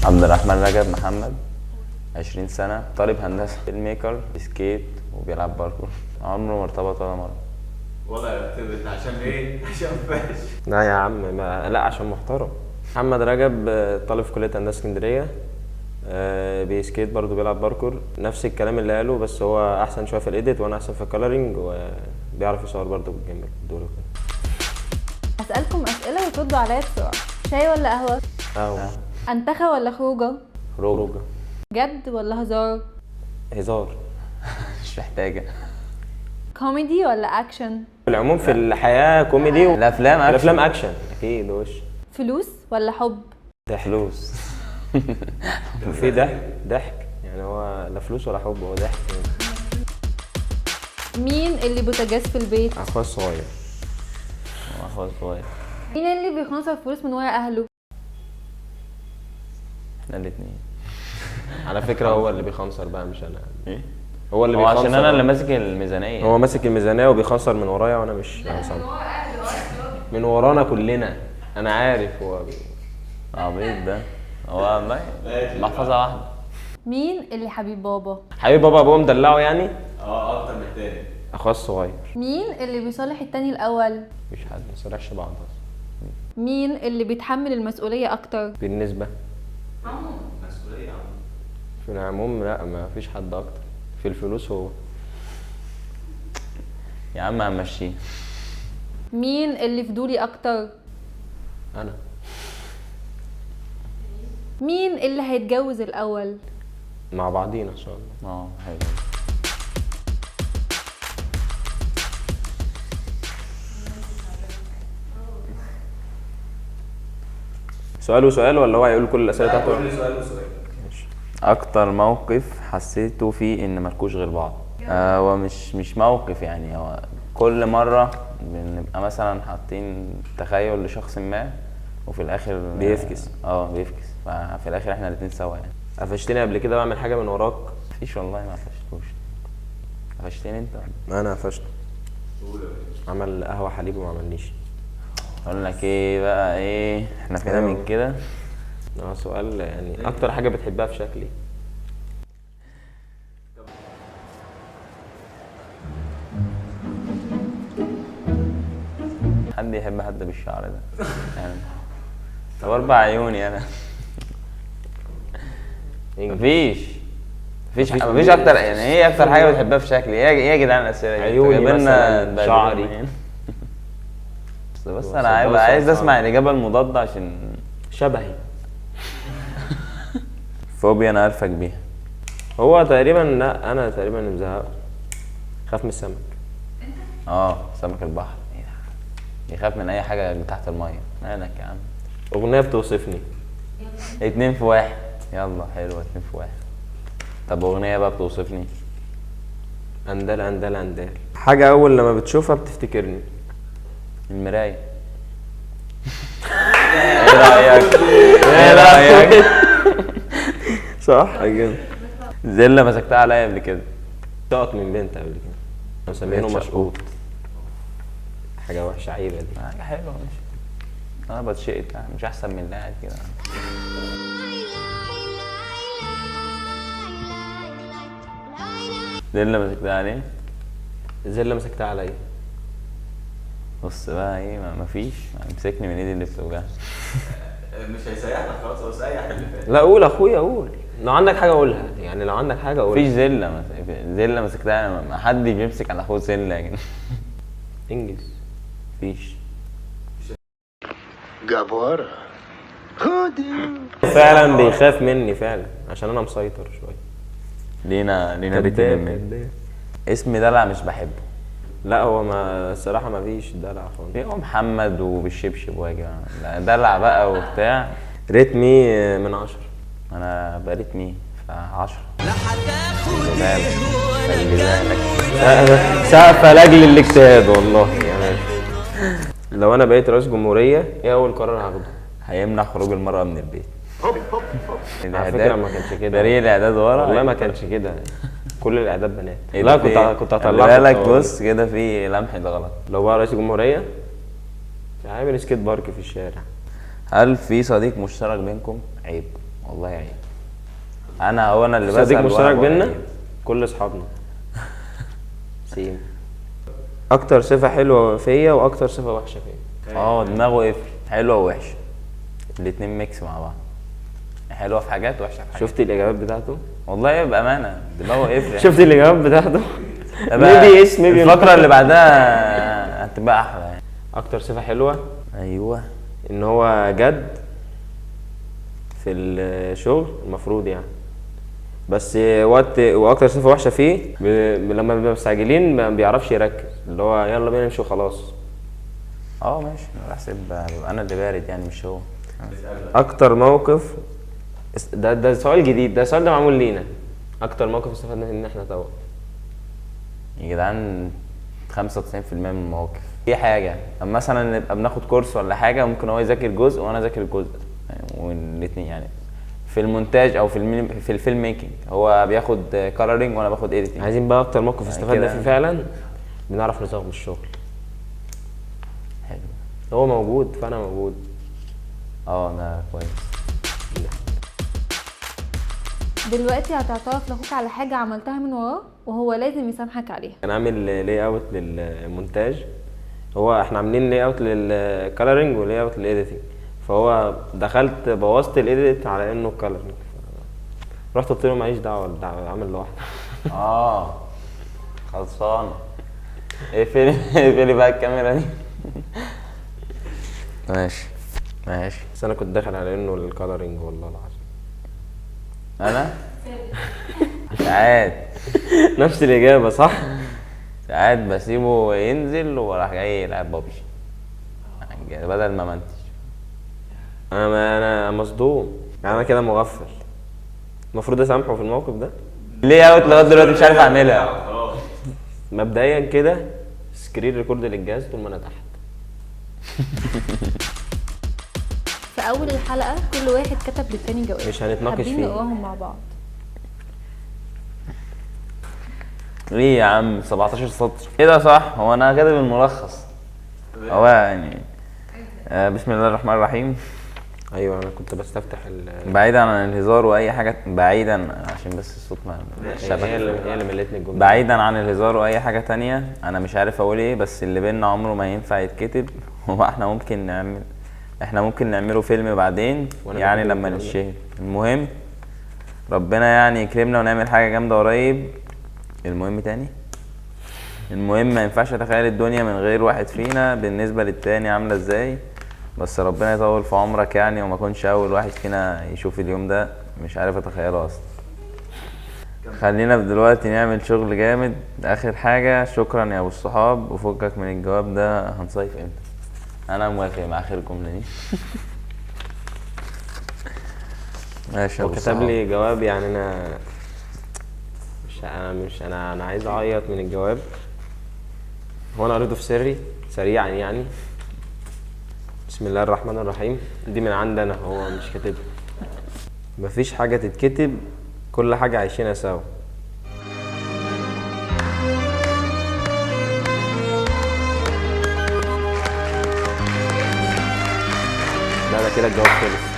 عبد الرحمن رجب محمد، 20 سنة، طالب هندسة، filmmaker، skate وبيلعب باركور. عمره ما ارتبط ولا مرة. ولا يرتبط عشان ايه؟ عشان فاشل. لا يا عم، ما لا عشان محترم. محمد رجب، طالب في كلية هندسة اسكندرية، بي skate برضه، بيلعب باركور، نفس الكلام اللي قاله، بس هو احسن شوية في ال edit وانا احسن في ال coloring، وبيعرف يصور برضه بال gimbal دول وكده. هسألكم أسئلة وتردوا عليا بسرعة. شاي ولا قهوة؟ قهوة. أنتخة ولا خروجة؟ خروجة. جد ولا هزار؟ هزار. مش محتاجة. كوميدي ولا أكشن؟ في العموم في الحياة كوميدي، الأفلام أكشن. الأفلام أكشن أكيد. وش فلوس ولا حب؟ ضحك. فلوس. في ضحك، ضحك يعني، هو لا فلوس ولا حب، هو ضحك يعني. مين اللي بوتاجاز في البيت؟ أخويا الصغير. أخويا الصغير. مين اللي بيخنصر فلوس من ورا أهله؟ احنا الاتنين. على فكرة هو اللي بيخنصر بقى مش أنا. إيه؟ هو اللي هو بيخنصر. عشان أنا اللي ماسك الميزانية. هو ماسك الميزانية وبيخنصر من ورايا وأنا مش من ورانا كلنا. أنا عارف هو عبيط ده. هو محفظة واحدة. مين اللي حبيب بابا؟ حبيب بابا، أبوه مدلعه يعني؟ أكتر من التاني. أخويا الصغير. مين اللي بيصالح التاني الأول؟ مفيش حد، ما بيصالحش بعض أصلا. مين اللي بيتحمل المسؤولية أكتر؟ بالنسبة؟ مسؤولية في العموم لا، ما فيش حد أكتر. في الفلوس هو. يا عم همشيه. مين اللي فضولي أكتر؟ أنا. مين اللي هيتجوز الأول؟ مع بعضينا إن شاء الله. حلو. سؤال وسؤال ولا هو هيقول كل الأسئلة بتاعته؟ كل سؤال وسؤال. ماشي. أكتر موقف حسيته فيه إن مالكوش غير بعض؟ هو مش موقف يعني، هو كل مرة بنبقى مثلا حاطين تخيل لشخص ما وفي الآخر بيفكس. بيفكس، ففي الآخر إحنا الاتنين سوا يعني. قفشتني قبل كده بعمل حاجة من وراك؟ مفيش والله، ما قفشتوش. قفشتني أنت؟ أنا قفشته. عمل قهوة حليب وما عملنيش. أقول لك إيه بقى، إيه إحنا فينا من كده؟ سؤال يعني، أكتر حاجة بتحبها في شكلي؟ حد يحب حد بالشعر ده يعني؟ طب 4 عيوني أنا. مفيش مفيش أكتر يعني. إيه أكتر حاجة بتحبها في شكلي؟ إيه يا جدعان الأسئلة دي؟ عيوني مثلا، شعري. بس أنا عايز أسمع الإجابة المضادة عشان شبهي. فوبيا أنا عارفك بيها. هو تقريبا، لا أنا تقريبا مزهقه. خاف من السمك. سمك البحر. يخاف من أي حاجة تحت المية. مالك يا عم؟ أغنية بتوصفني. 2 في 1. يلا حلوة، 2 في 1. طب أغنية بقى بتوصفني؟ أندال أندال أندال. حاجة أول لما بتشوفها بتفتكرني. المراية. إيه رأيك؟ إيه رأيك؟ صح كده. زلة مسكتها عليا قبل كده. شقط من بنت قبل كده. مسمينه مشقوط. حاجة وحشة، عيبة دي. حاجة حلوة ماشي. أنا بتشقط مش أحسن من اللي قاعد كده. زلة مسكتها عليه؟ زلة مسكتها عليا. بص بقى ايه، مفيش، امسكني من ايدي اللي بتوجعني. مش هيسيحنا خلاص، هو سيح اللي فات. لا قول اخويا، قول لو عندك حاجة قولها يعني، لو عندك حاجة قولها. مفيش زلة، زلة مسكتها، ما حد بيمسك على اخوه زلة يا جدعان. انجز. مفيش. جبارة. خدي. فعلا بيخاف مني فعلا عشان انا مسيطر شوية. لينا بيت مني. اسم دلع مش بحبه. لا هو ما الصراحة ما فيش دلع خالص. هو محمد وبالشبشب واجي دلع بقى وبتاع. rate me من 10. انا ب rate me ف10. لا هتاخد ايه ولا كام. سقفه لاجل الاجتهاد والله يعني. لو انا بقيت رئيس جمهورية ايه اول قرار هاخده؟ هيمنع خروج المرأة من البيت. على فكرة ما كانش كده. فريق الاعداد ورا والله ما كانش كده، كل الاعداد بنات. إيه لا ده؟ كنت هطلعك. بالك بص كده في لمحه غلط. لو بقى رئيس جمهورية هعمل skate park في الشارع. هل في صديق مشترك بينكم؟ عيب. والله عيب. انا هو انا اللي بسال. صديق وأنا مشترك بقول بينا عيب. كل اصحابنا. same. اكتر صفة حلوة فيا واكتر صفة وحشة فيا. دماغه قفل، حلوة ووحشه الاتنين mix مع بعض، حلوة في حاجات وحشة في حاجات. شفت الاجابات بتاعته؟ والله بامانه دماغه قفل. شفت الاجابات بتاعته؟ بقى maybe yes maybe. الفقرة اللي بعدها هتبقى احلى يعني. اكتر صفة حلوة ايوه، ان هو جد في الشغل المفروض يعني، بس وقت. واكتر صفة وحشة فيه لما بنبقى مستعجلين ما بيعرفش يركز، اللي هو يلا بينا نمشي وخلاص. ماشي، انا بحسب ببقى انا اللي بارد يعني مش هو. اكتر موقف ده سؤال جديد، ده سؤال ده معمول لينا. اكتر موقف استفدنا ان احنا سوا يا جدعان 95% من المواقف في حاجة، اما مثلا نبقى بناخد كورس ولا حاجة، ممكن هو يذاكر جزء وانا اذاكر جزء يعني، والاثنين يعني في المونتاج او في ال film making، هو بياخد coloring وانا باخد editing. عايزين بقى اكتر موقف يعني استفدنا كده. فيه فعلا، بنعرف نزوغ من الشغل. حلو. هو موجود فانا موجود. ده كويس. دلوقتي هتعترف لاخوك على حاجة عملتها من وراه وهو لازم يسامحك عليها. كان عامل layout للمونتاج، هو احنا عاملين layout لل coloring و layout لل editing، فهو دخلت بوظت ال edit على انه coloring، رحت قلت له ماليش دعوه، ده عامل لوحده. خلصانه. اقفلي بقى الكاميرا دي. ماشي ماشي. بس انا كنت داخل على انه ال coloring والله العظيم. انا ساعات نفس الاجابة صح؟ ساعات بسيبه ينزل وراح جاي يلعب بابجي بدل ما منتج. انا مصدوم يعني، انا كده مغفل، المفروض اسامحه في الموقف ده. layout لغاية دلوقتي مش عارف اعملها. مبدئيا كده screen record للجهاز طول ما انا تحت. في اول الحلقة كل واحد كتب للتاني جواب، مش هنتناقش حابين فيه. نقراهم مع بعض. ليه يا عم 17 سطر ايه ده؟ صح، هو انا كاتب الملخص هو يعني. بسم الله الرحمن الرحيم. ايوه انا كنت بستفتح بعيدا عن الهزار واي حاجة، بعيدا عشان بس الصوت ما الشبكة. هي اللي ملتني الجملة. بعيدا عن الهزار واي حاجة تانية، انا مش عارف اقول ايه، بس اللي بينا عمره ما ينفع يتكتب. هو احنا ممكن نعمل، احنا ممكن نعمله فيلم بعدين يعني لما نتشهر. المهم ربنا يعني يكرمنا ونعمل حاجة جامدة قريب. المهم تاني، المهم ما ينفعش اتخيل الدنيا من غير واحد فينا بالنسبة للتاني عامله ازاي، بس ربنا يطول في عمرك يعني، وما اكونش اول واحد فينا يشوف اليوم ده، مش عارف اتخيله اصلا. خلينا دلوقتي نعمل شغل جامد. اخر حاجة، شكرا يا ابو الصحاب، وفكك من الجواب ده، هنصيف امتى؟ انا موافق مع اخر الجملة دي. ماشي يا ابو وكتب الصحاب. لي جواب يعني، انا مش انا مش انا انا عايز اعيط من الجواب. هو انا قريته في سري سريعا يعني. بسم الله الرحمن الرحيم، دي من عندنا، هو مش كاتبها. مفيش حاجة تتكتب، كل حاجة عايشينها سوا. لا ده كده الجواب خلص.